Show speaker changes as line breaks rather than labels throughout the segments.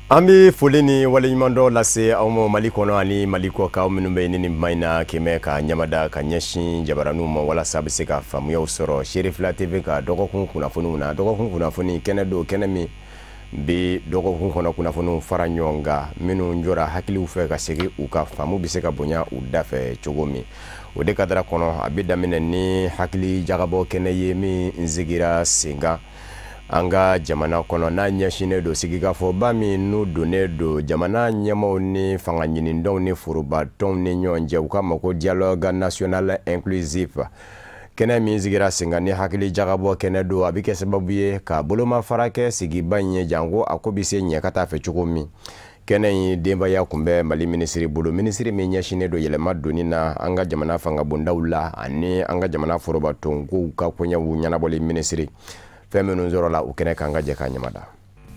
An bɛ foli ni waleɲumandɔn lase aw ma Mali kɔnɔ ani Mali kɔ kan, minnu bɛ ni nin ma in na kɛmɛ ka ɲamada ka ɲɛsin jabaraninw ma, walasa bɛ se ka faamuyaw sɔrɔ Serifila TV ka dɔgɔkun kunnafoniw na. Dɔgɔkun kunnafoni kɛnɛ don, kɛnɛ min bi dɔgɔkun kɔnɔ kunnafoniw fara ɲɔgɔn kan, minnu jɔra hakiliw fɛ ka segin u ka faamu bɛ se ka bonya u da fɛ cogo min. O de kadara kɔnɔ, a bɛ daminɛ ni hakili jagabɔ kɛnɛ ye min sigira sen kan an ka jamana kɔnɔ, n'a ɲɛsinnen don sigikafɔba min n'u donnen don jamana ɲɛmaw ni fanga ɲinidɔnw ni forobatɔnw ni ɲɔgɔn cɛ, u k'a ma ko dialogue national inclusif. Kɛnɛ min sigira sen kan ni hakili jagabɔ kɛnɛ don, a bɛ kɛ sababu ye ka bolomafara kɛ sigiba in ye, janko a ko bɛ se ɲɛ ka taa fɛ cogo min. Kɛnɛ in denbaya tun bɛ Mali minisiri bolo, minisiri min ɲɛsinnen don yɛlɛma donni na an ka jamana fangabondaw la ani an ka jamana forobatɔnkow ka koɲɛw ɲɛnabɔli minisiri. Fɛn minnu sɔrɔla o kɛnɛ kan, ka jɛ k'a ɲamada.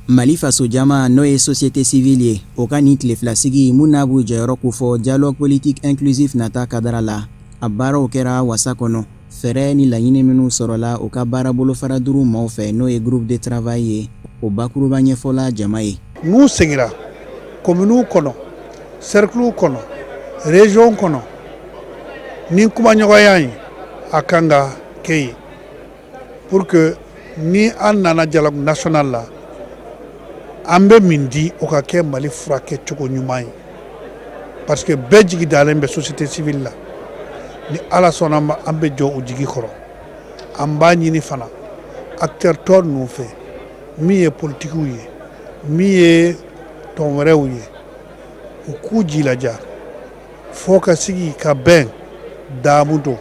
Mali fasojama, n'o ye société civile ye, o ka nin tile fila sigi mun n'a b'u jɔyɔrɔ kofɔ dialogue politique inclusif nata kadara la, a baaraw kɛra wasa kɔnɔ. Fɛɛrɛ ni laɲini minnu sɔrɔla u ka baara bolofara duuru maaw fɛ, n'o ye groupe de travail ye, o bakuruba ɲɛfɔla jama ye.
N'u seginna kominiw kɔnɔ, cercle kɔnɔ, région kɔnɔ, ni kumaɲɔgɔnya ye a kan ka kɛ yen pour que ni an nana dialogue national la, an bɛ min di, o ka kɛ Mali furakɛ cogo ɲuman ye, parce que bɛɛ jigi dalen bɛ société civile la. Ni Ala sɔnna ma, an bɛ jɔ u jigi kɔrɔ. An b'a ɲini fana acteur tɔ ninnu fɛ, min ye politikiw ye, min ye tɔn wɛrɛw ye, u k'u jilaja fo ka sigi ka bɛn daamu don.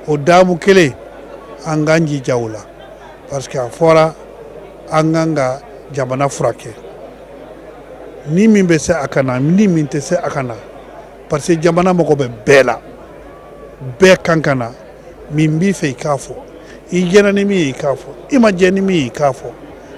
O daamu kelen, an k'an jija o la, parce que a fɔra an kan ka jamana furakɛ. Ni min bɛ se a ka na, ni min tɛ se a ka na, parce que jamana mago bɛ bɛɛ la. Bɛɛ kan ka na. Min b'i fɛ, i k'a fɔ. I jɛna ni min ye, i k'a fɔ. I ma jɛ ni min ye, i k'a fɔ.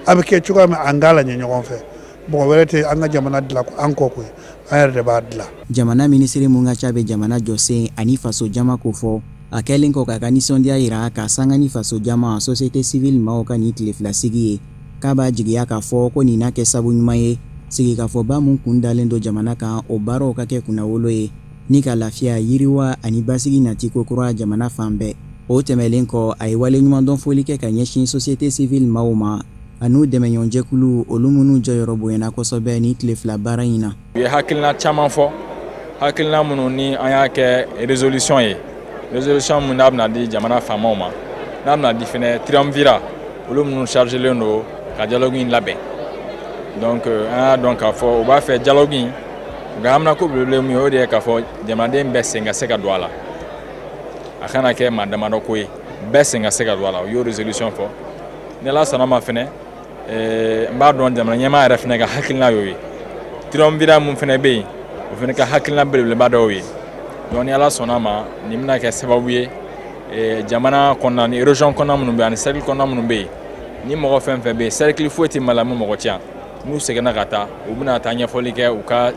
A bɛ kɛ cogoya min, an k'a lajɛ ɲɔgɔn fɛ. Mɔgɔ wɛrɛ tɛ an ka jamana dilan an kɔ koyi, an yɛrɛ de b'a dilan.
Jamana minisiri mun ka ca bɛ jamana jɔsen ani faso jama ko fɔ, a kɛlen kɔ k'a ka nisɔndiya yira ka sanga ni faso jama, société civile maaw ka nin tile fila sigi ye, k'a b'a jigiya k'a fɔ ko nin n'a kɛ sabu ɲuman ye sigikafɔba mun kun dalen don jamana kan, o baaraw ka kɛ kunnawolo ye ni ka lafiya, yiriwa ani basigi nati ko kura jamana fan bɛɛ. O tɛmɛlen kɔ, a ye waleɲumandɔn foli kɛ ka ɲɛsin société civile maaw ma an'u dɛmɛɲɔgɔnjɛkulu, olu minnu jɔyɔrɔ bonyana kosɛbɛ ni tile fila baara in na.
U ye hakilina caman fɔ, hakilina minnu ni an y'a kɛ résolution ye, résolution min n'a bɛna di jamana faamaw ma, n'a bɛna di fɛnɛ triumvirat, olu minnu chargelen don ka dialogue in labɛn. Donc an y'a dɔn k'a fɔ u b'a fɛ dialogue in, u ka haminako belebele min ye, o de ye k'a fɔ jamanaden bɛɛ sen ka se ka don a la, a kana kɛ maa damadɔ ko ye, bɛɛ sen ka se ka don a la. U y'o résolution fɔ. Ni Ala sɔnna ma fɛnɛ, n b'a dɔn jamana ɲɛmaa yɛrɛ fɛnɛ ka hakilina y'o ye, triumvirat mun fɛnɛ bɛ yen, o fɛnɛ ka hakilina belebeleba dɔw ye. Donc ni Ala sɔnna ma, nin bɛna kɛ sababu ye jamana kɔnɔna ni région kɔnɔna minnu bɛ yen ani cercle kɔnɔna minnu bɛ yen, ni mɔgɔ fɛn fɛn bɛ yen, cercle foyi tɛ Mali la min mɔgɔ ti yan, n'u seginna ka taa, u bɛna taa ɲɛfɔli kɛ u ka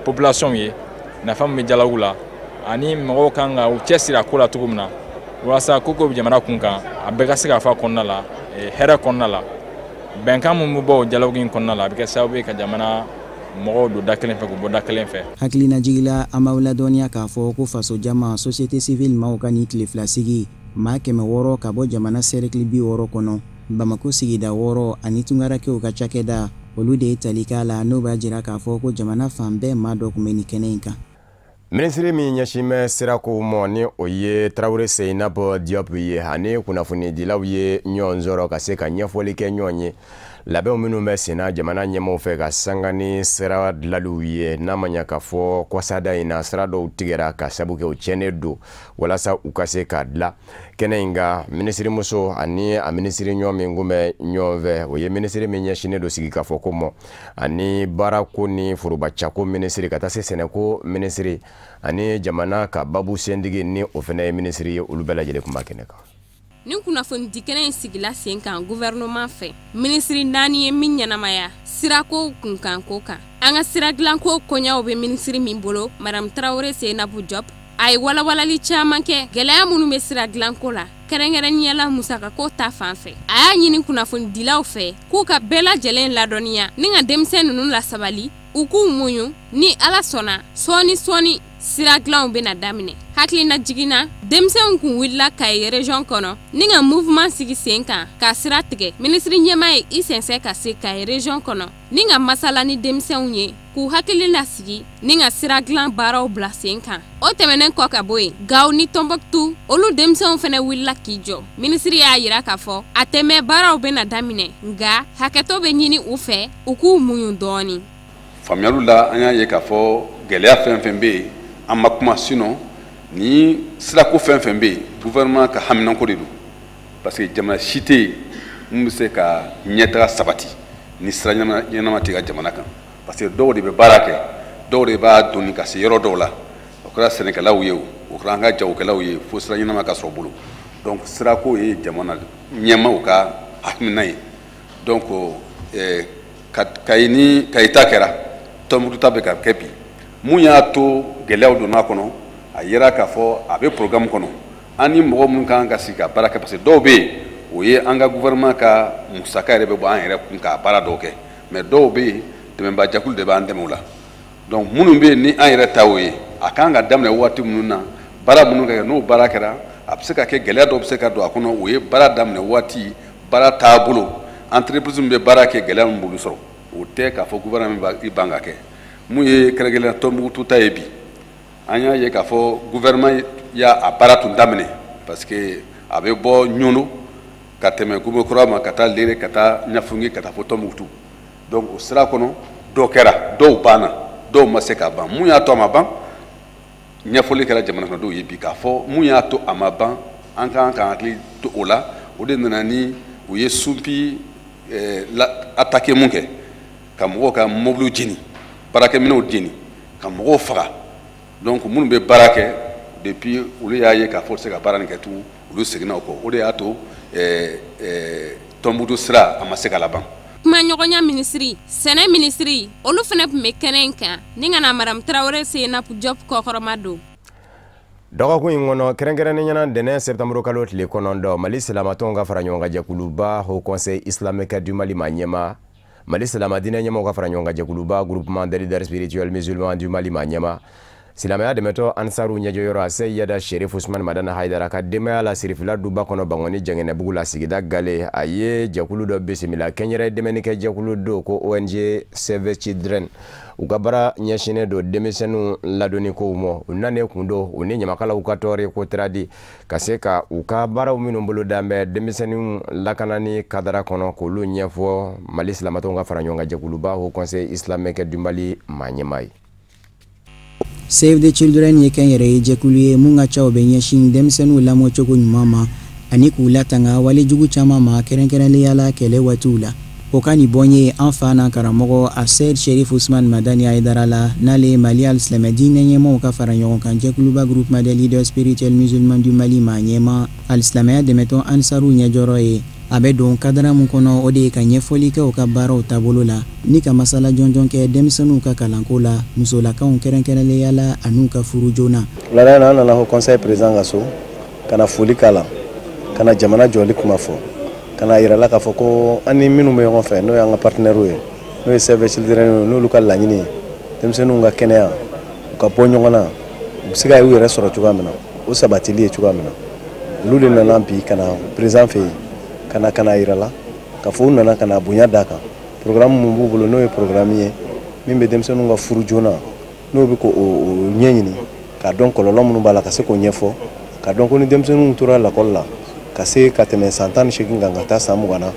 population ye, nafa min bɛ dialogue la ani mɔgɔw kan ka u cɛsiri a ko la cogo min na, walasa ko ko bɛ jamana kun kan, a bɛɛ ka se ka fɔ a kɔnɔna la, hɛrɛ kɔnɔna la. Bɛnkan min bɛ bɔ o dialogue in kɔnɔna la, a bɛ kɛ sababu ye ka jamana mɔgɔw don da kelen fɛ k'u bɔ da kelen fɛ.
Hakilinajigila, an b'aw ladɔnniya k'a fɔ ko fasojama, société civile maaw ka nin tile fila sigi, maa 600 ka bɔ jamana cercle 60 kɔnɔ, Bamako sigida wɔɔrɔ ani tunkarakɛw ka cakɛda, olu de ye tali k'a la, n'o b'a jira k'a fɔ ko jamana fan bɛɛ maa dɔ tun bɛ nin kɛnɛ in kan.
Minisiri min ɲɛsin bɛ sirakow ma, ni o ye Tarawele Seyinabɔ Diop ye, ani kunnafonidilaw ye ɲɔgɔn sɔrɔ ka se ka ɲɛfɔli kɛ ɲɔgɔn ye labɛnw minnu bɛ senna jamana ɲɛmaw fɛ ka sanga ni sira dilaliw ye. N'a ma ɲɛ k'a fɔ kɔsada in na, sira dɔw tigɛra ka sabu kɛ u tiɲɛnen don, walasa u ka se k'a dilan. Kɛnɛ in kan, minisirimuso ani a minisiri ɲɔgɔn min kun bɛ ɲɔgɔn fɛ, o ye minisiri min ɲɛsinnen don sigikafɔ ko ma ani baarako ni forobacako minisiri, ka taa se sɛnɛko minisiri ani jamana ka babu sendigi, ni o fana ye minisiri ye, olu bɛɛ lajɛlen kun b'a kɛnɛ kan.
Nin kunnafonidi kɛnɛ in sigila sen kan gouvernement fɛ, minisiri naani ye min ɲɛnamaya sirako kunkanko kan. An ka sira dilanko koɲaw bɛ minisiri min bolo, madame Tarawele Seynabou Diop. A ye walawalali caman kɛ gɛlɛya minnu bɛ sira dilanko la, kɛrɛnkɛrɛnnenya la musakako ta fan fɛ. A y'a ɲini kunnafonidilaw fɛ k'u ka bɛɛ lajɛlen ladɔnniya ni ka denmisɛn ninnu lasabali, u k'u muɲu, ni Ala sɔnna sɔɔni sɔɔni sira dilanw bɛna daminɛ. Hakilina jiginna, denmisɛnw kun wulila Kayi région kɔnɔ ni ka mouvement sigi sen kan ka sira tigɛ. Minisiri ɲɛmaa ye i sɛnsɛn ka se Kayi région kɔnɔ ni ka masala ni denmisɛnw ye, k'u hakili lasigi ni ka sira dilan baaraw bila sen kan. O tɛmɛnen kɔ ka bɔ yen, Gawo ni Tɔnbɔkutu, olu denmisɛnw fana wulila k'i jɔ. Minisiri y'a yira k'a fɔ a tɛ mɛn, baaraw bɛna daminɛ, nka hakɛto bɛ ɲini u fɛ, u k'u muɲu dɔɔni.
Faamuyaliw la, an y'a ye k'a fɔ gɛlɛya fɛn fɛn bɛ yen, an ma kuma, sinon ni sirako fɛn fɛn bɛ yen, gouvernement ka haminanko de don, parce que jamana si tɛ yen mun bɛ se ka ɲɛtaga sabati ni sira ɲɛnama tɛ ka jamana kan, parce que dɔw de bɛ baara kɛ, dɔw de b'a doni ka se yɔrɔ dɔw la. O kɛra sɛnɛkɛlaw ye, o kɛra an ka jagokɛlaw ye, fo sira ɲɛnama ka sɔrɔ u bolo. Donc sirako ye jamana ɲɛmaaw ka hakilina ye. Donc Kayi ni Kayi ta kɛra, Tɔnbukutu ta bɛ ka kɛ bi. Mun y'a to gɛlɛyaw donna a kɔnɔ? A yera k'a fɔ a bɛ programme kɔnɔ, an ni mɔgɔ minnu kan ka sigi ka baara kɛ, parce que dɔw bɛ yen, o ye an ka gouvernement ka musaka yɛrɛ bɛ bɔ an yɛrɛ kun k'a baara dɔw kɛ, mais dɔw bɛ yen, dɛmɛbaa de b'an dɛmɛ o la. Donc minnu bɛ yen ni an yɛrɛ ta o ye, a kan ka daminɛ waati minnu na, baara minnu ka kɛ, n'o baara kɛra, a bɛ se ka kɛ gɛlɛya dɔw bɛ se ka don a kɔnɔ. O ye baara daminɛ waati, baara taabolo, entreprise min bɛ baara kɛ, gɛlɛya min b'olu sɔrɔ, o tɛ k'a fɔ gouvernement b'i ban ka kɛ. Mun ye kɛrɛnkɛrɛnnenya Tɔnbukutu ta ye bi, an y'a ye k'a fɔ gouvernement y'a a baara tun daminɛ, parce que a bɛ bɔ Ɲono ka tɛmɛ Gomekura ma, ka taa Lere, ka taa Ɲafungi, ka taa fo Tɔnbukutu. Donc o sira kɔnɔ, dɔ kɛra, dɔw banna, dɔw ma se ka ban. Mun y'a to a ma ban? Ɲɛfɔli kɛra jamana kɔnɔdenw ye bi k'a fɔ mun y'a to a ma ban, an kan k'an hakili to o la. O de nana ni u ye Sunpi attaqué mun kɛ, ka mɔgɔw ka mobiliw jeni, baarakɛminɛnw jeni, ka mɔgɔw faga. Donc minnu bɛ baara kɛ depuis, olu y'a ye k'a fɔ u tɛ se ka baara nin kɛ tugun, olu seginna o kɔ. O de y'a to Tɔnbukutu sira a ma se ka laban.
Kumaɲɔgɔnya minisiri, sɛnɛ minisiri, olu fana tun bɛ kɛnɛ in kan ni ka na Madame Tarawele Senabu Jɔp kɔkɔrɔma don.
Dɔgɔkun in kɔnɔ, kɛrɛnkɛrɛnnenya la ntɛnɛn septembre kalo tile 9, Mali silamatɔnw ka fara ɲɔgɔn kan jɛkuluba Haut Conseil islamique du Mali ma ɲɛma, Mali silamadinɛ ɲɛmɔgɔw ka fara ɲɔgɔn kan jɛkuluba Groupement des leaders spirituels musulmans du Mali ma ɲɛma, silamɛya dɛmɛtɔ Ansaru ɲɛjɔyɔrɔ a Seyida Sherif Usman Madani Hayidara ka denbaya la Sirifila duba kɔnɔ Bankɔni Jɛngɛnɛbugu la sigida Gale, a ye jɛkulu dɔ bisimila, kɛnyɛrɛ dɛmɛnikɛ jɛkulu don ko ONG Save Children. U ka baara ɲɛsinnen don denmisɛnninw ladonni kow ma. U nanen kun don u ni ɲamakalaw ka tɔɔrɔ ko tradi ka se ka u ka baaraw minnu bolo dan bɛ denmisɛnninw lakanani kadara kɔnɔ, k'olu ɲɛfɔ Mali silamatɔnw ka fara ɲɔgɔn kan jɛkuluba Haut Conseil islamique du Mali maa ɲɛmaa ye.
Save the Children ye kɛnyɛrɛye jɛkulu ye mun ka caw bɛ ɲɛsin denmisɛnninw lamɔcogo ɲuman ma ani k'u latanga walejugu caman ma, kɛrɛnkɛrɛnnenya la kɛlɛ waatiw la. O ka nin bɔ ye an fa n'an karamɔgɔ Asɛd Sherif Usman Madani Hayidara la, n'ale ye Mali alisilamɛ diinɛ ɲɛmɔgɔw ka fara ɲɔgɔn kan jɛkuluba Groupement des leaders spirituels musulmans du Mali maa ɲɛma, alisilamɛya dɛmɛtɔn Ansaru ɲɛjɔrɔ ye. A bɛ don kadara mun kɔnɔ, o de ye ka ɲɛfɔli kɛ u ka baaraw taabolo la ni ka masala jɔnjɔn kɛ denmisɛnninw ka kalanko la, musolakaw kɛrɛnkɛrɛnnenya la, an'u ka furu joona.
Wulada in na, an nana Haut Conseil président ka so ka na foli k'a la, ka na jamana jɔli kuma fɔ, ka na yira la k'a fɔ ko an ni minnu bɛ ɲɔgɔn fɛ, n'o y'an ka partenaires ye, n'o ye Save the Children ye, n'olu ka laɲini ye denmisɛnninw ka kɛnɛya, u ka bɔ ɲɔgɔn na, u bɛ se ka u yɛrɛ sɔrɔ cogoya min na, o sabatili ye cogoya min na. Olu de nana bi ka na président fɛ yen, ka na yira la k'a fɔ u nana ka na bonya d'a kan. Programme mun b'u bolo, n'o ye programme ye min bɛ denmisɛnninw ka furu joona, n'o bɛ k'o ɲɛɲini k'a dɔn kɔlɔlɔ minnu b'a la, ka se k'o ɲɛfɔ, k'a dɔn ko ni denmisɛnninw tora lakɔli la ka se ka tɛmɛ san 18 kan ka taa san 20 na,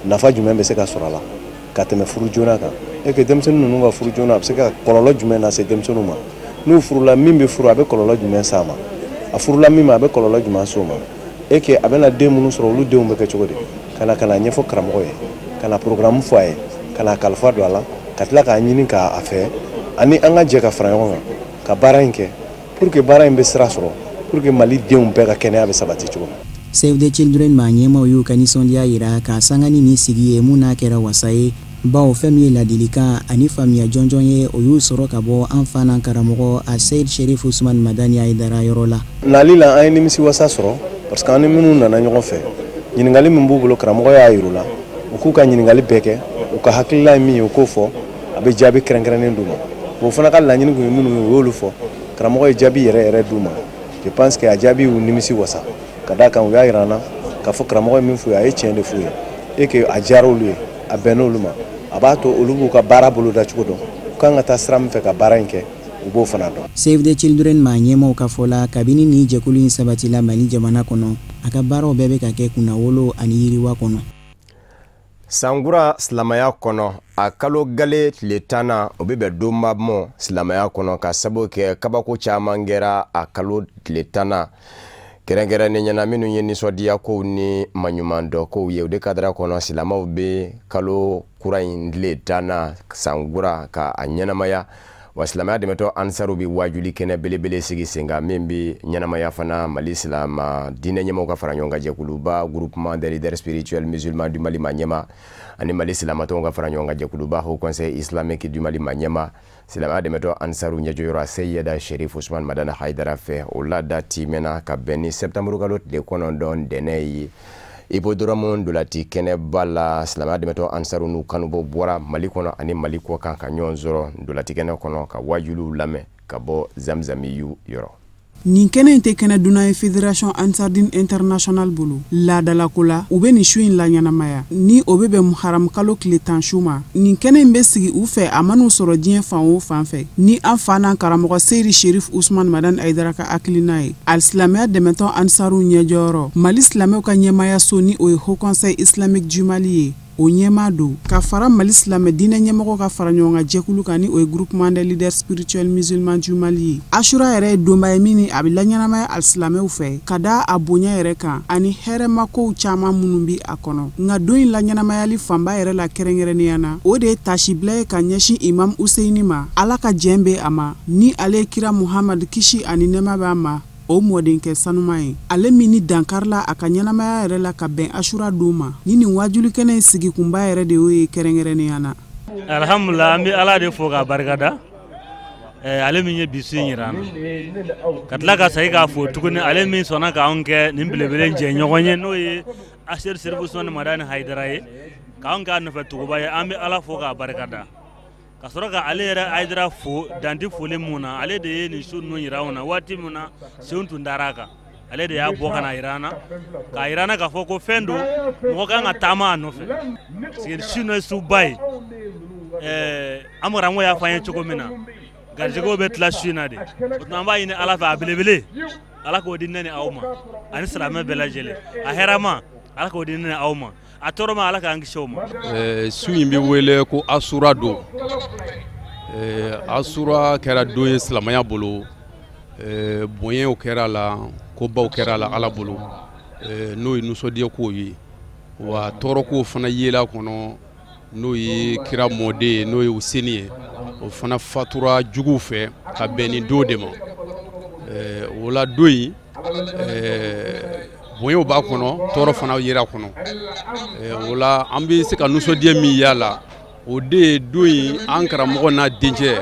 nafa jumɛn bɛ se ka sɔrɔ a la ka tɛmɛ furu joona kan, et que denmisɛnnin ninnu ka furu joona, a bɛ se ka kɔlɔlɔ jumɛn lase denmisɛnninw ma? N'u furula, min bɛ furu, a bɛ kɔlɔlɔ jumɛn s'a ma? A furula min ma, a bɛ kɔlɔlɔ jumɛn s'o ma? Et que a bɛna den minnu sɔrɔ, olu denw bɛ kɛ cogo di? Ka na ɲɛfɔ karamɔgɔ ye, ka na programme fɔ a ye, ka na kalifa don a la, ka tila k'a ɲini k'a fɛ ani an ka jɛ ka fara ɲɔgɔn kan ka baara in kɛ, pour que baara in bɛ sira sɔrɔ, pour que Mali denw bɛɛ ka kɛnɛya bɛ sabati cogo min.
Save the Children maa ɲɛmaw y'u ka nisɔndiya yira k'a sanga ni nin sigi ye mun n'a kɛra wasa ye. Bawo fɛn min ye ladilikan ani faamuya jɔnjɔn ye, o y'u sɔrɔ ka bɔ an fa n'an karamɔgɔ a Seyid Sherif Usman Madani Hayidara yɔrɔ la.
Nali la, an ye nimisi wasa sɔrɔ parce que an ni minnu nana ɲɔgɔn fɛ, ɲininkali min b'u bolo, karamɔgɔ y'a yir'u la, u k'u ka ɲininkali bɛɛ kɛ, u ka hakilila ye min ye, u k'o fɔ, a bɛ jaabi kɛrɛnkɛrɛnnen d'u ma. O fana ka laɲini kun ye minnu ye, u y'olu fɔ, karamɔgɔ ye jaabi yɛrɛ yɛrɛ d'u ma. Je pense que a jaabi y'u nimisi wasa, ka d'a kan u y'a yira an na k'a fɔ karamɔgɔ ye min f'u ye, a ye tiɲɛ de f'u ye, et que a diyara olu ye, a bɛnn'olu ma. A b'a to olu b'u ka baara boloda cogo dɔn, u kan ka taa sira min fɛ ka baara in kɛ, u b'o fana dɔn.
Save the Children maa ɲɛmaw ka fɔ la, kabini nin jɛkulu in sabatila Mali jamana kɔnɔ, a ka baaraw bɛɛ bɛ ka kɛ kunnawolo ani yiriwa kɔnɔ.
Sankura silamɛya kɔnɔ, a kalo gale tile 10nan, o bɛ bɛn donba mɔ silamɛya kɔnɔ, ka sababu kɛ kabako caman kɛra a kalo tile 10nan, kɛrɛnkɛrɛnnen ɲɛna minnu ye nisɔndiya kow ni maɲumandɔkow ye. O de kadara kɔnɔ, silamɛw bɛ kalo kura in tile 10nan sankura ka a ɲɛnamaya. Wa silamɛya dɛmɛtɔ Ansaru bɛ wajuli kɛnɛ belebele sigi sen kan min bɛ ɲɛnamaya fana. Mali silama diinɛ ɲɛmɔgɔw ka fara ɲɔgɔn kan jɛkuluba, Groupement des leaders spirituels musulmans du Mali ma ɲɛma, ani Mali silamatɔnw ka fara ɲɔgɔn kan jɛkuluba, Haut Conseil islamique du Mali ma ɲɛma, silamɛya dɛmɛtɔ Ansaru ɲɛjɔyɔrɔ Seyida Sherif Usman Madani Hayidara fɛ, o laada timɛna ka bɛn ni septembre kalo tile 9 ntɛnɛn ye, Hippodrome ndolati kɛnɛba la. Silamɛya dɛmɛtɔ Ansaru n'u kanubɔ bɔra Mali kɔnɔ ani Mali kɔ kan ka ɲɔgɔn sɔrɔ ndolati kɛnɛ kɔnɔ ka wajuliw lamɛn ka bɔ Zamzamiyu yɔrɔ.
Nin kɛnɛ in tɛ kɛnɛ dunan ye Fédération Ansardine Internationale bolo. Laadalako la, u bɛ nin su in laɲɛnamaya ni o bɛ bɛn Muharam kalo tile 10 su ma. Nin kɛnɛ in bɛ sigi u fɛ, a man'u sɔrɔ diɲɛ fan o fan fɛ, ni an fa n'an karamɔgɔ Seyidi Sherif Usman Madani Hayidara ka hakilina ye. Alisilamɛya dɛmɛtɔn Ansaru ɲɛjɔyɔrɔ, Mali silamɛw ka ɲɛmayaso ni o ye Haut Conseil islamique du Mali ye, o ɲɛmaa don, ka fara Mali silamɛ diinɛ ɲɛmɔgɔ ka fara ɲɔgɔn kan jɛkulu kan ni o ye Groupement des leaders spirituels musulmans du Mali ye. Asura yɛrɛ ye donba ye min ni a bɛ laɲɛnamaya alisilamɛw fɛ, ka da a bonya yɛrɛ kan ani hɛrɛmakow caman minnu bi a kɔnɔ. Nka don in laɲɛnamayali fanba yɛrɛ la, kɛrɛnkɛrɛnnenya na, o de ye tasibila ye ka ɲɛsin Imam Useyini ma, Ala ka jɛn bɛ a ma, ni ale ye kira Muhamadu, kisi ani nɛɛma b'a ma, o mɔdenkɛ sanuman ye, ale min ni dankarila a ka ɲɛnamaya yɛrɛ la ka bɛn Asura don ma. Ni nin wajulikɛnɛ in sigikunba yɛrɛ de y'o ye kɛrɛnkɛrɛnnenya na.
Alhamdulila, an bɛ Ala de fo k'a barikada, ale min ye bi su in yira an na, ka tila ka segin k'a fo tuguni, ale min sɔnna k'anw kɛ nin belebele jɛ ɲɔgɔn ye, n'o ye Aseri Serifu Usumani Madani Hayidara ye, k'anw k'a nɔfɛ tuguba ye. An bɛ Ala fo k'a barikada, ka sɔrɔ ka ale yɛrɛ Hayidara fo danti foli mun na. Ale de ye nin su ninnu yira anw na waati min na senw tun dara a kan, ale de y'a bɔ ka na yira an na, k'a yira an na k'a fɔ ko fɛn don, mɔgɔ kan ka taama a nɔfɛ, parce que su ye suba ye. An karamɔgɔ y'a fɔ an ye cogo min na, garijɛgɛw bɛ tila su in na de. O tuma an b'a ɲini Ala fɛ, a belebele, Ala k'o di ne ni aw ma ani silamɛ bɛɛ lajɛlen. A hɛrɛma, Ala k'o di ne ni aw ma. A tɔɔrɔ ma, Ala k'an kisi o ma.
Su in bɛ wele ko Asura don. Asura kɛra don ye silamɛya bolo, bonyaw kɛra la, kobaw kɛra la Ala bolo, n'o ye nisɔndiyakow ye, wa tɔɔrɔkow fana yela kɔnɔ, n'o ye kira mɔden ye, n'o ye Useni ye, o fana fatura juguw fɛ ka bɛn ni don de ma. O la don in, bonyaw b'a kɔnɔ, tɔɔrɔ fana yera kɔnɔ. O la an bɛ se ka nisɔndiya min y'a la, o de ye don in, an karamɔgɔ n'a dencɛ,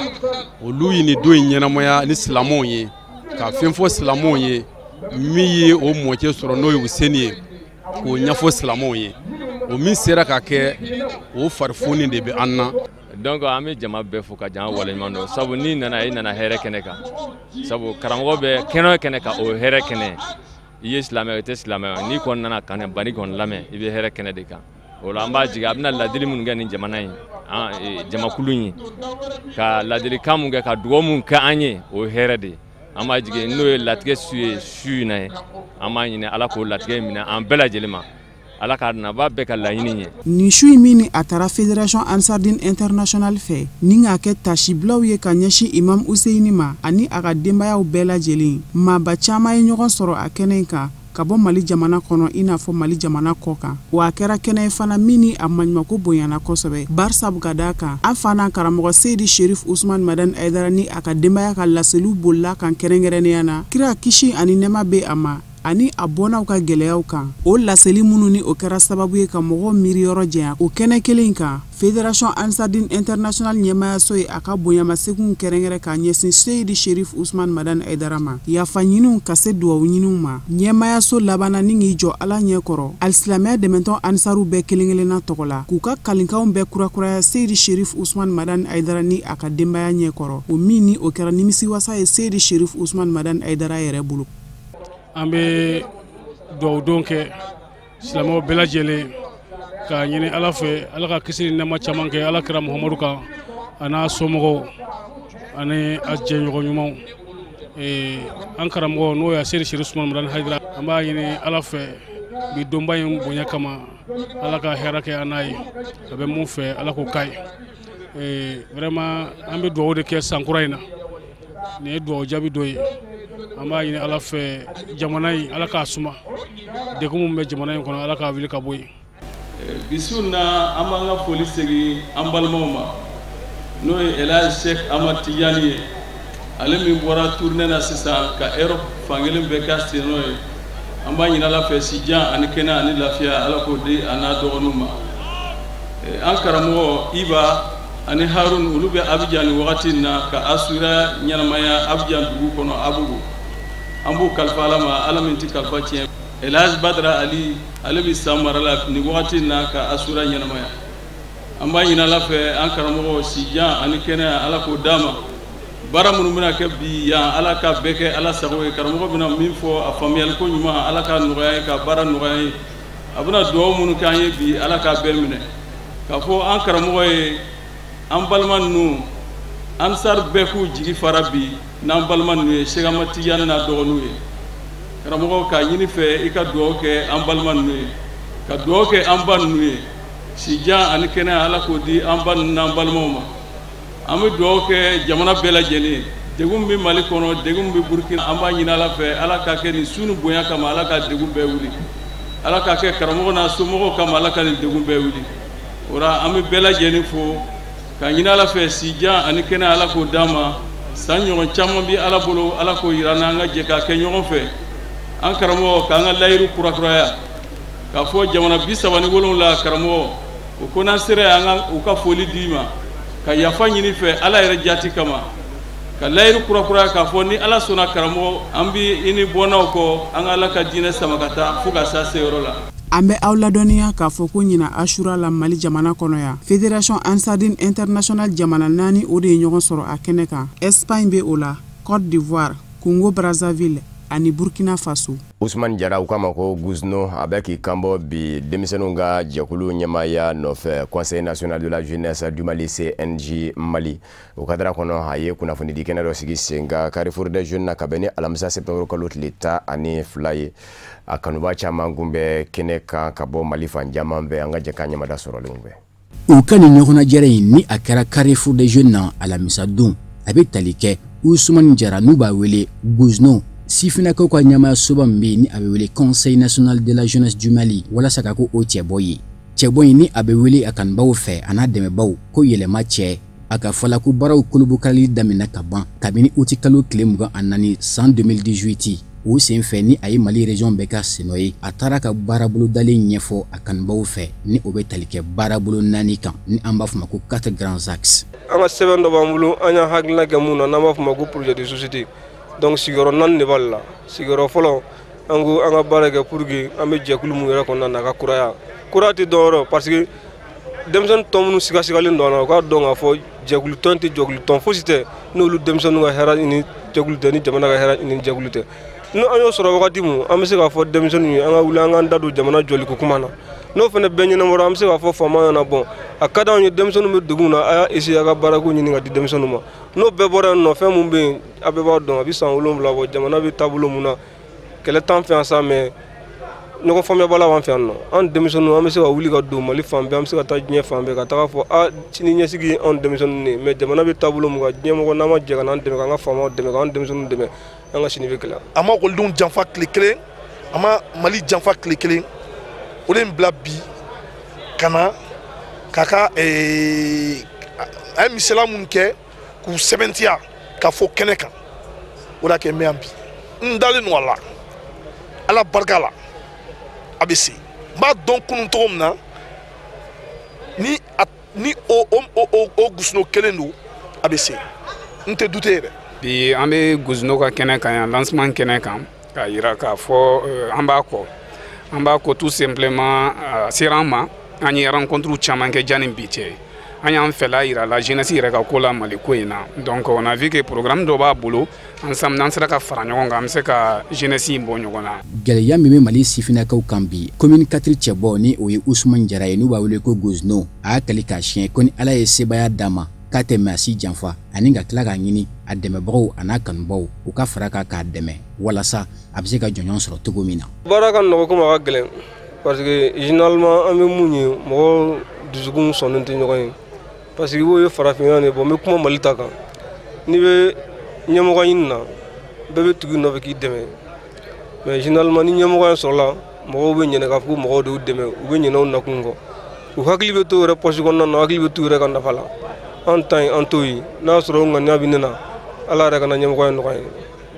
olu ye nin don in ɲɛnamaya ni silamɛw ye, ka fɛn fɔ silamɛw ye min ye o mɔcɛ sɔrɔ, n'o ye Useni ye, k'o ɲɛfɔ silamɛw ye. O min sera ka kɛ, o farifoni de bɛ an na.
Donc an bɛ jama bɛɛ fo ka jama waleɲuman dɔn, sabu n'i nana, i nana hɛrɛ kɛnɛ kan, sabu karamɔgɔ bɛ kɛnɛ o kɛnɛ kan, o ye hɛrɛ kɛnɛ. I ye silamɛ, i tɛ silamɛ, n'i kɔni nana ka bani kɔni lamɛn, i bɛ hɛrɛ kɛnɛ de kan. O la an b'a jigin a bɛna ladili minnu kɛ nin jamana in, jamakulu in ye, ka ladilikan mun kɛ, ka dugawu mun kɛ an ye, o ye hɛrɛ de ye. An b'a jigin n'o ye latigɛ su ye su in na ye, an b'a ɲini Ala k'o latigɛ minɛ an bɛɛ lajɛlen ma, Ala k'a naba bɛɛ ka laɲini ye.
Nin su in min ni a taara Fédération Ansardine Internationale fɛ ni k'a kɛ tasibilaw ye ka ɲɛsin Imam Useyini ma ani a ka denbayaw bɛɛ lajɛlen, maaba caman ye ɲɔgɔn sɔrɔ a kɛnɛ in kan ka bɔ Mali jamana kɔnɔ, i n'a fɔ Mali jamana kɔ kan. Wa a kɛra kɛnɛ ye fana min ni a maɲumako bonyana kosɛbɛ, barisabu ka d'a kan an fa n'an karamɔgɔ Seyidi Sherif Usman Madani Hayidara ni a ka denbaya ka laseliw bolila kan, kɛrɛnkɛrɛnnenya na kira, kisi ani nɛɛma bɛ a ma. ani a bɔnnaw ka gɛlɛyaw kan. O laseli minnu ni o kɛra sababu ye ka mɔgɔw miiriyɔrɔ janya o kɛnɛ kelen kan, Fédération Ansar-Dine Internationale ɲɛmaayaso ye a ka bonyamaseginw kɛrɛnkɛrɛn k'a ɲɛsin Seyidi Sherif Usman Madani Hayidara ma, yafa ɲiniw ka se duwawu ɲiniw ma. Ɲɛmaayaso labanna ni k'i jɔ Ala ɲɛkɔrɔ alisilamɛya dɛmɛtɔn Ansaru bɛɛ kelen-kelenna tɔgɔ la, k'u ka kalinkanw bɛɛ kurakuraya Seyidi Sherif Usman Madani Hayidara ni a ka denbaya ɲɛkɔrɔ, o min ni o kɛra nimisiwasa ye Seyidi Sherif Usman Madani Hayidara yɛrɛ bolo.
An bɛ duwawudon kɛ silamɛw bɛɛ lajɛlen k'a ɲini Ala fɛ, Ala ka kisi ni nɛɛma caman kɛ Ala kira Muhamadu kan, a n'a somɔgɔw ani a jɛɲɔgɔn ɲumanw. An karamɔgɔ n'o ye Seyidi Sherif Usman Madani Hayidara, an b'a ɲini Ala fɛ bi donba in bonya kama, Ala ka hɛrɛ kɛ an n'a ye, a bɛ mun fɛ Ala k'o k'a ye. Vraiment an bɛ dugawu de kɛ san kura in na, nin ye dugawu jaabi dɔ ye. An b'a ɲini Ala fɛ jamana in Ala k'a suma, degun min bɛ jamana in kɔnɔ Ala k'a wuli ka bɔ yen.
Bi su in na an b'an ka foli segin an balimaw ma, n'o ye El Hadj Cheikh Ahmad Tidiane ye, ale min bɔra tournée na sisan ka Europe fankelen bɛɛ k'a sennɔ ye. An b'a ɲini Ala fɛ sijan ani kɛnɛ ani lafiya Ala k'o di a n'a dɔgɔninw ma. An karamɔgɔ Iba ani Harun, olu bɛ Abidjan nin wagati in na ka Asura ɲɛnamaya Abidjan dugu kɔnɔ Abugu. An b'u kalifa Ala ma, Ala min tɛ kalifa tiɲɛ. El Hadj Badara Ali, ale bɛ San mara la nin wagati in na ka Asura ɲɛnamaya. An b'a ɲini Ala fɛ an karamɔgɔ sijan ani kɛnɛya Ala k'o d'a ma. Baara minnu bɛna kɛ bi yan, Ala ka bɛɛ kɛ Ala sago ye. Karamɔgɔ bɛna min fɔ a faamuyaliko ɲuman, Ala k'a nɔgɔya ye, ka baara nɔgɔya ye. A bɛna dugawu minnu k'an ye bi, Ala k'a bɛɛ minɛ. K'a fɔ an karamɔgɔ ye, an balima ninnu, Ansar bɛɛ k'u jigi fara bi n'an balima ninnu ye, Cheikh Ahmad Tidiane n'a dɔgɔninw ye. Karamɔgɔ k'a ɲini fɛ i ka dugawu kɛ an balima ninnu ye, ka dugawu kɛ an ba ninnu ye, sijan ani kɛnɛya Ala k'o di an ba ninnu n'an balimaw ma. An bɛ dugawu kɛ jamana bɛɛ lajɛlen ye. Degun min bɛ Mali kɔnɔ, degun min bɛ Burukina, an b'a ɲini Ala fɛ, Ala k'a kɛ nin su ni bonya kama, Ala ka degun bɛɛ wuli. Ala k'a kɛ karamɔgɔ n'a somɔgɔw kama, Ala ka nin degun bɛɛ wuli. O la an bɛ bɛɛ lajɛlen fo k'a ɲini Ala fɛ sijan ani kɛnɛya Ala k'o d'an ma. San ɲɔgɔn caman bɛ Ala bolo, Ala k'o yira an na, an ka jɛ k'a kɛ ɲɔgɔn fɛ. An karamɔgɔ k'an ka layiru kurakuraya k'a fɔ jamana 37 karamɔgɔ, o ko n'an sera yan, an ka u ka foli d'i ma, ka yafa ɲini fɛ Ala yɛrɛ jati kama, ka layiru kurakuraya k'a fɔ ni Ala sɔnna karamɔgɔ, an bɛ i ni bɔnnaw kɔ, an ka Ala ka diinɛ sama ka taa fo ka s'a seyɔrɔ la.
An bɛ aw ladɔnniya k'a fɔ ko ɲina Asura la Mali jamana kɔnɔ yan, Fédération Ansar-Dine Internationale jamana 4 o de ye ɲɔgɔn sɔrɔ a kɛnɛ kan. Espagne bɛ o la, Côte d'Ivoire, Congo Brazzaville ani Burkina Faso.
Ousmane Jara, u k'a ma ko Guzno, a bɛ k'i kanbɔ bi denmisɛnninw ka jɛkulu ɲɛmaaya nɔfɛ, Conseil national de la jeunesse du Mali CNJ Mali. O kadara kɔnɔ, a ye kunnafonidi kɛnɛ dɔ sigi sen kan Carrefour des Jeunes na ka bɛn ni alamisa septembre kalo tile 12 ye. A kanuba caman kun bɛ kɛnɛ kan ka bɔ Mali fan caman bɛɛ. An ka jɛ k'an ɲɛmada sɔrɔlenw bɛɛ.
U ka nin ɲɔgɔnnajɛrɛ in ni a kɛra Carrefour des Jeunes na alamisa don, a bɛ tali kɛ Ousmane Jara n'u b'a wele Guzno, sifinnakaw ka ɲɛmaayasoba min bɛ yen ni a bɛ wele Conseil national de la jeunesse du Mali, walasa ka ko o cɛbɔ ye. Cɛbɔ in ni a bɛ wele a kanubaw fɛ a n'a dɛmɛbaw ko yɛlɛma cɛ. A ka fɔ la ko baaraw kolobokarili daminɛ ka ban kabini uti kalo tile 24 san 2018. O senfɛ ni a ye Mali région bɛɛ ka sennɔ ye, a taara ka baarabolodalen ɲɛfɔ a kanubaw fɛ ni o bɛ tali kɛ baarabolo 4 kan ni an b'a fɔ ma ko 4 grands axes.
An ka sɛbɛn dɔ b'an bolo, an y'an hakilina kɛ mun na, n'an b'a fɔ ma ko projet de société. Donc sigiyɔrɔ 4 de b'ale la. Sigiyɔrɔ fɔlɔ, an ko an ka baara kɛ pour que an bɛ jɛkulu mun yɛrɛ kɔnɔna na, a ka kuraya. Kuraya tɛ dɔwɛrɛ parce que denmisɛnnin tɔn minnu sigasigalen don an na, u k'a dɔn k'a fɔ jɛkulu tɔn tɛ jɛkulu tɔn fosi tɛ n'olu denmisɛnninw ka hɛrɛ ɲini jɛkulu tɛ, ni jamana ka hɛrɛ ɲini jɛkulu tɛ. Ni an y'o sɔrɔ wagati mun, an bɛ se k'a fɔ denmisɛnninw ye an ka wuli an k'an da don jamana jɔliko kuma na. N'o fana bɛɛ ɲɛnabɔra, an bɛ se k'a fɔ faama ɲɛna, bɔn a ka d'anw ye denmisɛnninw bɛ degun na, a y'a essayer a ka baarako ɲini ka di denmisɛnninw ma. N'o bɛɛ bɔra yen nɔ, fɛn mun bɛ yen, a bɛɛ b'a dɔn, a bɛ san 7 bɔ, jamana bɛ taabolo mun na, kɛlɛ t'an fɛ yan sa, mais ɲɔgɔn faamuyabala b'an fɛ yan nɔ. An denmisɛnninw, an bɛ se ka wuli ka don Mali fan bɛɛ, an bɛ se ka taa diɲɛ fan bɛɛ ka taga fɔ a sini ɲɛsigi ye anw denmisɛnninw ye, mais jamana bɛ taabolo mun kan, diɲɛ mɔgɔ n'an ma jɛ ka n'an dɛmɛ, k'an ka faamaw dɛmɛ, k'an denmisɛnninw dɛmɛ, an ka sini bɛ gɛlɛya.
A ma ekɔlidenw janfa tile kelen, a ma Mali janfa tile kelen. O de ye n bila bi ka na k'a ka a ye misaliya minnu kɛ k'u sɛbɛntiya ka fɔ kɛnɛ kan, o de y'a kɛ n bɛ yan bi. N dalen don a la. Ala barika la a bɛ se. N b'a dɔn kunun cogo min na ni a ni o o o o Gusno kelen don, a bɛ se, n tɛ dute yɛrɛ.
Bi an bɛ Gusno ka kɛnɛ kan yan, lancement kɛnɛ kan, k'a yira k'a fɔ an b'a kɔ, an b'a kɔ tout simplement. A sera an ma, an ye rencontre caman kɛ janni bi cɛ, an y'an fɛla yira la jeunesse yɛrɛ ka ko la Mali ko in na. Donc on a vu que programme dɔ b'a bolo, ensemble n'an sera ka fara ɲɔgɔn kan, an bɛ se ka jeunesse in bɔ ɲɔgɔn na.
Gɛlɛya min bɛ Mali sifinnakaw kan bi, commune 4 cɛbɔ, ni o ye Usumani Jara ye, n'u b'a wele ko Gozno, a y'a kali k'a siɲɛ ko ni Ala ye sebaaya d'a ma, k'a tɛ maa si janfa, ani ka tila k'a ɲini a dɛmɛbagaw a n'a kanubaw u ka fara kan k'a dɛmɛ walasa a bɛ se ka jɔnjɔn sɔrɔ cogo min na.
Baara ka nɔgɔ komi a ka gɛlɛn, parce que généralement an bɛ mun ye, mɔgɔw dusukun sɔnnen tɛ ɲɔgɔn ye, parce que i b'o ye farafinna de. Bɔn, n bɛ kuma Mali ta kan, n'i bɛ ɲɛmɔgɔ ɲini na, bɛɛ bɛ tugu i nɔfɛ k'i dɛmɛ, mais généralement ni ɲɛmɔgɔ in sɔrɔla, mɔgɔw bɛ ɲinɛ k'a fɔ ko mɔgɔw de y'u dɛmɛ, u bɛ ɲinɛ u nakun kɔ, u hakili bɛ to u yɛrɛ poche kɔnɔna na, u hakili bɛ t'u yɛrɛ ka nafa la. An ta in, an t'o ye. N'a y'a sɔrɔ o ŋaniya bɛ ne na, Ala yɛrɛ kana ɲɛmɔgɔ in nɔgɔya ye.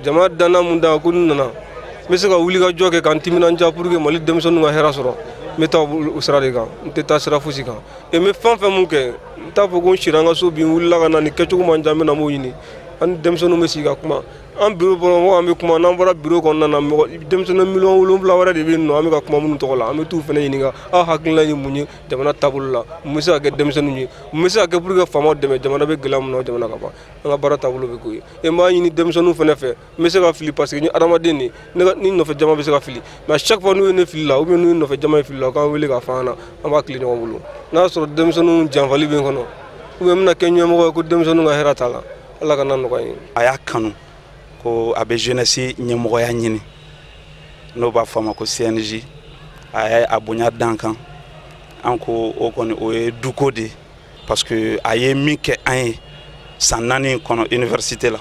Jama danna mun da ko n nana, n bɛ se ka wuli ka jɔ kɛ ka n timinandiya pour que Mali denmisɛnninw ka hɛrɛ sɔrɔ. N bɛ taa o sira de kan, n tɛ taa sira fosi kan. Et n bɛ fɛn fɛn mun kɛ, n t'a fɔ ko n sira n ka so bi, n wulila ka na nin kɛcogo man jan, n bɛ na m'o ɲini. An ni denmisɛnninw bɛ sigi ka kuma an bureau kɔnɔ, mɔgɔ an bɛ kuma. N'an bɔra bureau kɔnɔna na, mɔgɔ denmisɛnnin 7 miliyɔn wɛrɛ de bɛ yen nɔ, an bɛ ka kuma minnu tɔgɔ la, an bɛ t'u fana ɲininka: aw hakilina ye mun ye jamana taabolo la? Mun bɛ se ka kɛ denmisɛnninw ye? Mun bɛ se ka kɛ pour que faamaw dɛmɛ? Jamana bɛ gɛlɛya min na, jamana ka ban. An ka baara taabolo bɛ k'o ye. E n b'a ɲini denmisɛnninw fana fɛ, n bɛ se ka fili parce que ni adamaden de ne ka ni nɔfɛ jama bɛ se ka fili, mais à chaque fois n'u ye ne fili la ou bien n'u ye nɔfɛ jama ye fili la, u k'an wele k'a fɔ an ɲɛna, an b'a tile ɲɔgɔn bolo. N'a y'a sɔrɔ denmisɛnninw janfali bɛ n kɔnɔ ou bien n bɛna kɛ ɲɛmɔgɔ ye ko denmisɛnninw ka hɛrɛ t'a la, Ala ka na nɔgɔya ye.
A y'a kanu ko a bɛ jeunesse ɲɛmɔgɔya ɲini, n'o b'a fɔ a ma ko CNJ. A ye a bonya dan kan, an ko o kɔni o ye duko de ye, parce que a ye min kɛ an ye san 4 in kɔnɔ université la,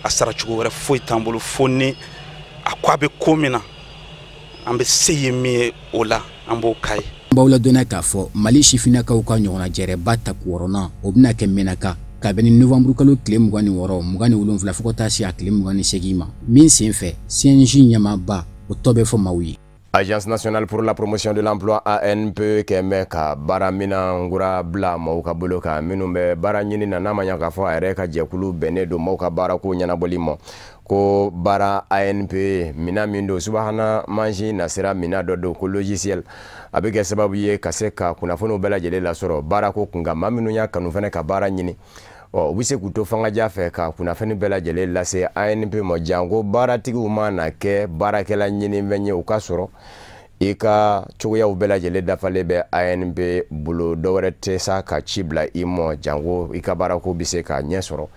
a sara cogo wɛrɛ foyi t'an bolo, fo ni a ko a bɛ ko min na, an bɛ se ye min ye o la, an b'o k'a ye.
N b'aw ladɔnniya k'a fɔ Mali sifinnakaw ka ɲɔgɔnna jɛrɛba tako wɔɔrɔnan, o bɛna kɛ Menaka kabini novembre kalo tile 26, 27, fo ka taa se a tile 28 ma, min sen fɛ CNJ ɲɛmaaba o tɔ bɛ fɔ maaw ye.
Agence nationale pour la promotion de l'emploi, ANPE, kɛn bɛ ka baara minan kura bila maaw ka bolo kan minnu bɛ baara ɲini na. N'a ma ɲa k'a fɔ a yɛrɛ ka jɛkulu bɛnnen don maaw ka baarako ɲɛnabɔli ma, ko baara ANPE mina min don, subahana mansin nasira mina dɔ don ko logiciel, a bɛ kɛ sababu ye ka se ka kunnafoniw bɛɛ lajɛlen lasɔrɔ baarako kunkan. Maa minnu y'a kanu fana ka baara ɲini, ɔ u bɛ se k'u to fangaja fɛ ka kunnafoni bɛɛ lajɛlen lase ANPE ma, janko baaratigiw ma na kɛ baarakɛla ɲinifɛn ye. U ka sɔrɔ i ka cogoyaw bɛɛ lajɛlen dafalen bɛ ANPE bolo, dɔwɛrɛ tɛ sa ka ci bila i ma, janko i ka baarako bɛ se ka ɲɛ sɔrɔ.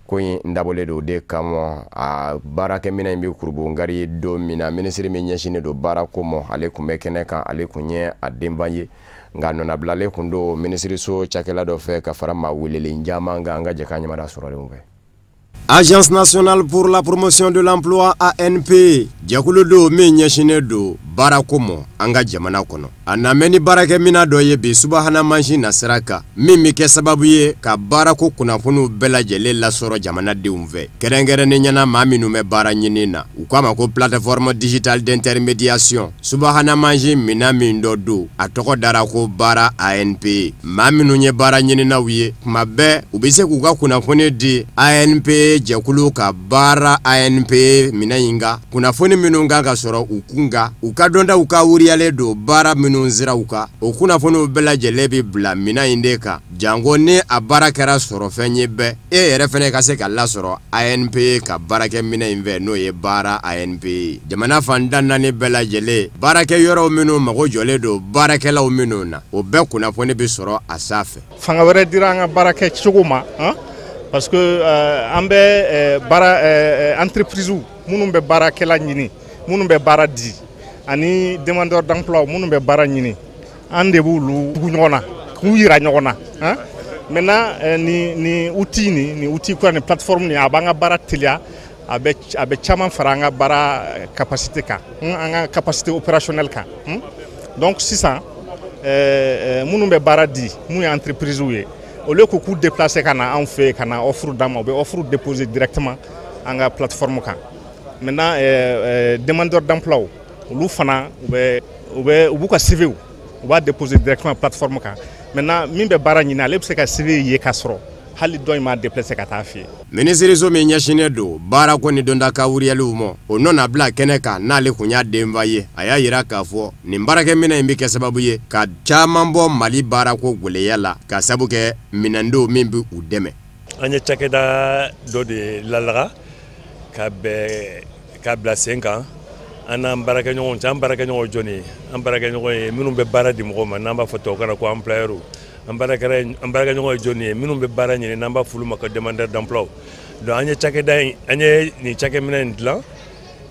Ko in dabɔlen don o de kama. A baarakɛminɛ in bɛ kurubongari don min na, minisiri min ɲɛsinnen don baarako ma, ale tun bɛ kɛnɛ kan, ale tun ye a denba ye, nka nɔnabilalen kun don minisiriso cakɛla dɔ fɛ ka fara maa welelen caman kan. An ka jɛ k'a ɲɛmada sɔrɔlenw fɛ. Agence nationale pour la promotion de l'emploi, ANPE, jɛkulu don min ɲɛsinnen don baarako ma an ka jamana kɔnɔ. A namɛ ni baarakɛminɛ dɔ ye bi, subahana mansin nasira kan, min bɛ kɛ sababu ye ka baarako kunnafoniw bɛɛ lajɛlen lasɔrɔ jamanadenw fɛ, kɛrɛnkɛrɛnnen ɲɛna maa minnu bɛ baara ɲini na. U k'a ma ko plateforme digitale d'intermédiation. Subahana mansin minɛn min dɔ don, a tɔgɔ dara ko baara ANPE. Maa minnu ye baara ɲininaw ye, tuma bɛɛ u bɛ se k'u ka kunnafoni di ANPE jɛkulu ka baara ANPE minɛn in kan. Kunnafoni minnu kan ka sɔrɔ u kun kan, u ka dɔntaw ka wuriyalen don baara minnu siraw kan, o kunnafoniw bɛɛ lajɛlen bɛ bila minɛn in de kan, janko ni a baara kɛra sɔrɔfɛn ye bɛɛ, e yɛrɛ fɛnɛ ka se ka lasɔrɔ ANPE ka baarakɛ minɛn in fɛ, n'o ye baara ANPE. Jamana fan tan naani bɛɛ lajɛlen, baarakɛ yɔrɔw minnu mago jɔlen don baarakɛlaw minnu na, o bɛɛ kunnafoni bɛ sɔrɔ a sanfɛ.
Fanga wɛrɛ dira an ka baarakɛ cogo ma, parce que an bɛ baara entreprise minnu bɛ baarakɛla ɲini, minnu bɛ baara di, ani demandeur d'emploi minnu bɛ baara ɲini, an de b'olu tugu ɲɔgɔn na k'u yira ɲɔgɔn na. Maintenant, ni outil ni outil kura ni plateforme ni, a b'an ka baara teliya, a bɛ caman fara an ka baara capacité kan, an ka capacité opérationnelle kan. Donc sisan, minnu bɛ baara di, mun ye entreprise ye, au lieu k'u déplacer ka na anw fɛ yen ka na offre d'an ma, u bɛ offre déposer directement an ka plateforme kan. Maintenant demandeur d'emploi olu fana u b'u ka CV u b'a déposer directement plateforme kan. Maintenant min bɛ baara ɲini, ale bɛ se ka CV ye ka sɔrɔ hali dɔ in m'a déplacer ka taa fɛ yen.
Minisiriso min ɲɛsinnen don baarako ni dɔndaka wuriyaliw ma, o nɔ na bila kɛnɛ kan n'ale kun y'a denba ye, a y'a yira k'a fɔ nin baarakɛminɛn in bɛ kɛ sababu ye ka caman bɔ Mali baarako gwɛlɛya la, ka sabu kɛ minɛn don min bɛ u dɛmɛ.
An ye cakɛda dɔ de lalaga ka bɛn k'a bila sen kan an n'an baarakɛɲɔgɔnw cɛ. An baarakɛɲɔgɔn jɔn ye? An baarakɛɲɔgɔn ye minnu bɛ baara di mɔgɔw ma, n'an b'a fɔ tubabukan na ko employeur. An baarakɛɲɔgɔn ye jɔn ye? Minnu bɛ baara ɲini, n'an b'a fɔ olu ma ko demandeur d'emploi. Donc an ye cakɛda in, an ye nin cakɛminɛn in dilan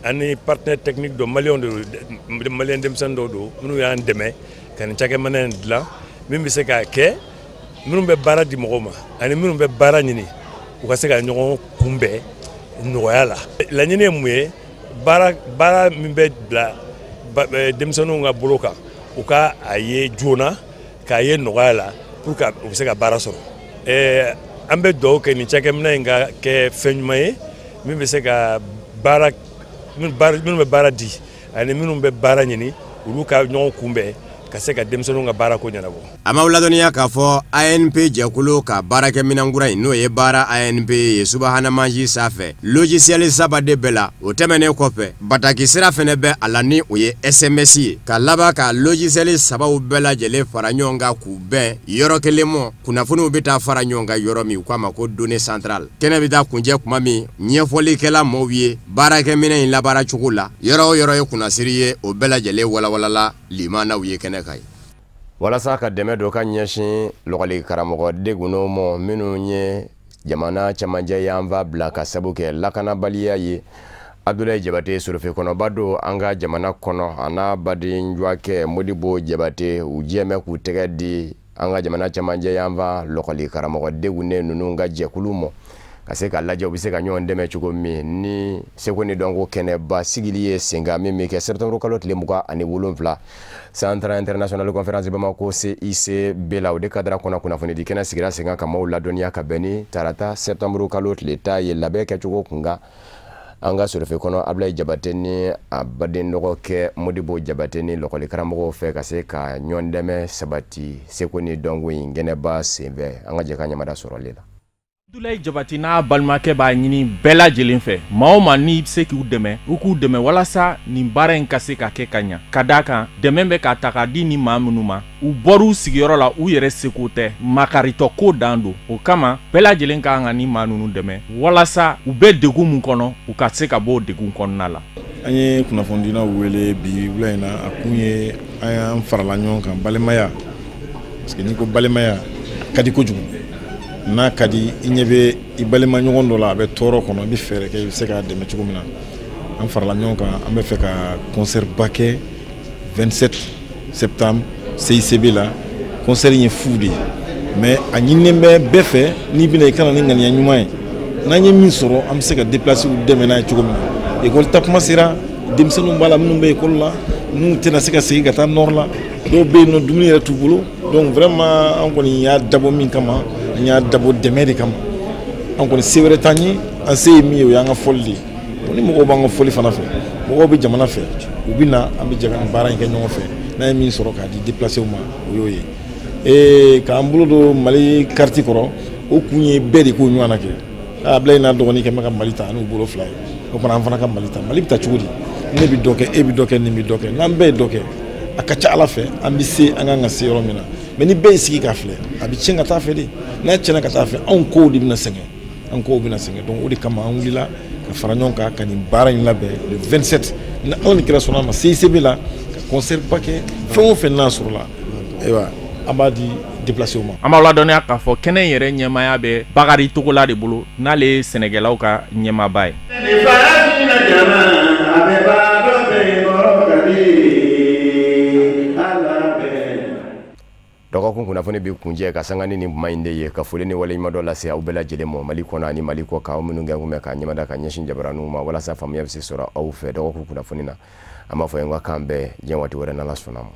an ni partenaire technique dɔ, maliyɛnw de, maliyɛn denmisɛnnin dɔw don minnu y'an dɛmɛ ka nin cakɛminɛn in dilan, min bɛ se k'a kɛ minnu bɛ baara di mɔgɔw ma ani minnu bɛ baara ɲini, u ka se ka ɲɔgɔn kunbɛn nɔgɔya la. Laɲini ye mun ye? Baara min bɛ bila denmisɛnninw ka bolo kan, u ka a ye joona, k'a ye nɔgɔya la, pour que u bɛ se ka baara sɔrɔ. An bɛ dugawu kɛ nin cakɛminɛn in ka kɛ fɛn ɲuman ye min bɛ se ka baara, minnu bɛ baara di ani minnu bɛ baara ɲini, olu ka ɲɔgɔn kunbɛn ka se ka denmisɛnninw ka baara ko ɲɛnabɔ.
A m'aw ladɔnniya k'a fɔ ANP jɛkulu ka baarakɛminɛn kura in, n'o ye baara ANP ye subahana mansin sanfɛ, logiciel 3 de bɛ la. O tɛmɛnen kɔfɛ, bataki sira fɛnɛ bɛ a la ni o ye SMS ye, ka laban ka logiciel 3 bɛɛ lajɛlen fara ɲɔgɔn kan k'u bɛn yɔrɔ kelen mɔ. Kunnafoniw bɛ taa fara ɲɔgɔn kan yɔrɔ min, u k'a ma ko données centrales. Kɛnɛ bɛ taa kuncɛ kuma min, ɲɛfɔlikɛla maaw ye baarakɛminɛn in labaara cogo la, yɔrɔ o yɔrɔ ye kunnasiri ye, o bɛɛ lajɛlen walawalala limanaw ye kɛnɛ kan ye. Walasa ka dɛmɛ dɔ ka ɲɛsin lɔgɔli karamɔgɔ degunnenw ma minnu ye jamana cɛmancɛ yanfan bila ka sabu kɛ lakanabaliya ye, Abdoulaye Jabate sorofe kɔnɔba don an ka jamana kɔnɔ, a n'a baden jɔkɛ Modibo Jabate, u jɛmɛ k'u tɛgɛ di an ka jamana cɛmancɛ yanfan lɔgɔli karamɔgɔ degunnen ninnu ka jɛkulu ma, ka se k'a lajɛ u bɛ se ka ɲɔgɔn dɛmɛ cogo min ni seko ni dɔnko kɛnɛba sigili ye sen kan, min bɛ kɛ septembre kalo tile 27 Centre International Conférence Bamako CICB la. O de kadara kɔnɔ kunnafonidi kɛnɛ sigira sen kan ka maaw ladɔnniya ka bɛn ni tarata septembre kalo tile 10 ye labɛn kɛcogo kun kan. An ka sorofe kɔnɔ Abdoulaye Jabate ni a baden dɔgɔkɛ Modibo Jabate ni lɔgɔli karamɔgɔw fɛ ka se ka ɲɔgɔn dɛmɛ sabati seko ni dɔnko in kɛnɛba senfɛ. An ka jɛ ka ɲamada sɔrɔli la.
Abdoulaye Jabate n'a balimakɛ b'a ɲini bɛɛ lajɛlen fɛ, maa o maa n'i bɛ se k'u dɛmɛ, u k'u dɛmɛ walasa nin baara in ka se ka kɛ ka ɲa. Ka d'a kan dɛmɛ bɛ ka ta k'a di ni maa minnu ma, u bɔr'u sigiyɔrɔ la, u yɛrɛ seko tɛ, makaritɔ ko dan don. O kama bɛɛ lajɛlen ka kan ka ni maa ninnu dɛmɛ walasa u bɛ degun mun kɔnɔ, u ka se ka bɔ o degun kɔnɔna la.
An ye kunnafonidilaw wele bi wula in na, a kun ye an y'an farala ɲɔgɔn kan balimaya, parce que n'i ko balimaya ka di kojugu. N'a ka di i ɲɛ bɛ i balima ɲɔgɔn dɔ la, a bɛ tɔɔrɔ kɔnɔ, i bɛ fɛɛrɛ kɛ i bɛ se k'a dɛmɛ cogo min na. An farala ɲɔgɔn kan, an bɛ fɛ ka concert ba kɛ 27 septembre CICB la. Concert in ye fu de ye, mais a ɲininen bɛ bɛɛ fɛ, n'i bɛna i ka na ni ŋaniya ɲuman ye. N'an ye min sɔrɔ, an bɛ se ka déplacer u dɛmɛ n'a ye cogo min na. École ta kuma sera, denmisɛnninw b'a la minnu bɛ école la, n'u tɛna se ka segin ka taa nord la, dɔw bɛ yen nɔ dumuni yɛrɛ t'u bolo. Donc vraiment an kɔni y'a dabɔ min kama, an y'a dabɔ dɛmɛ de kama. An kɔni se wɛrɛ t'an ye, an se ye min ye, o y'an ka fɔli de ye. Ni mɔgɔw b'an ka fɔli fana fɛ, mɔgɔw bɛ jamana fɛ, u bɛ na, an bɛ jɛ ka nin baara in kɛ ɲɔgɔn fɛ. N'an ye min sɔrɔ k'a di déplacés ma, o y'o ye. K'an bolo don Mali carte kɔrɔ, o kun ye bɛɛ de k'o ɲɔgɔn na kɛ. Abdoulaye n'a dɔgɔnin kɛ bɛ ka Mali ta, n'u bolo fila ye. O fana an fana ka Mali ta. Mali bɛ ta cogo di? Ne bɛ dɔ kɛ, e bɛ dɔ kɛ, nin bɛ dɔ kɛ. N'an bɛɛ ye dɔ kɛ, a ka ca Ala fɛ an bɛ se an kan ka se yɔrɔ min na. Mais ni bɛɛ y'i sigi k'a filɛ, a bɛ tiɲɛ ka taa fɛ de. N'a tiɲɛna ka taa fɛ, anw kow de bɛna sɛgɛn. An kow bɛna sɛgɛn. Donc o de kama an wulila ka fara ɲɔgɔn kan ka nin baara in labɛn le 27. Ni Ala ni kira sɔnna a ma, CICB la ka concert ba kɛ, fɛn o fɛn n'a sɔrɔla, ayiwa an b'a di déplacés ma.
An b'aw ladɔnniya k'a fɔ kɛnɛ in yɛrɛ ɲɛmaaya bɛ Bakari Togola de bolo, n'ale ye sɛnɛkɛlaw ka ɲɛmaaba ye.
Dɔgɔkun kunnafoni bɛ kunjɛ ka sanga ni nin kuma in de ye, ka foli ni waleɲuman dɔ lase aw bɛɛ lajɛlen ma Mali kɔnɔ ani Mali kɔ kan, aw minnu kɛ kun bɛ ka ɲɛmada ka ɲɛsin jabaraninw ma walasa faamuya bɛ se sɔrɔ aw fɛ dɔgɔkun kunnafoni na. An b'a fɔ n ka kan bɛɛ diɲɛ waati wɛrɛ n'Ala sɔnna a ma.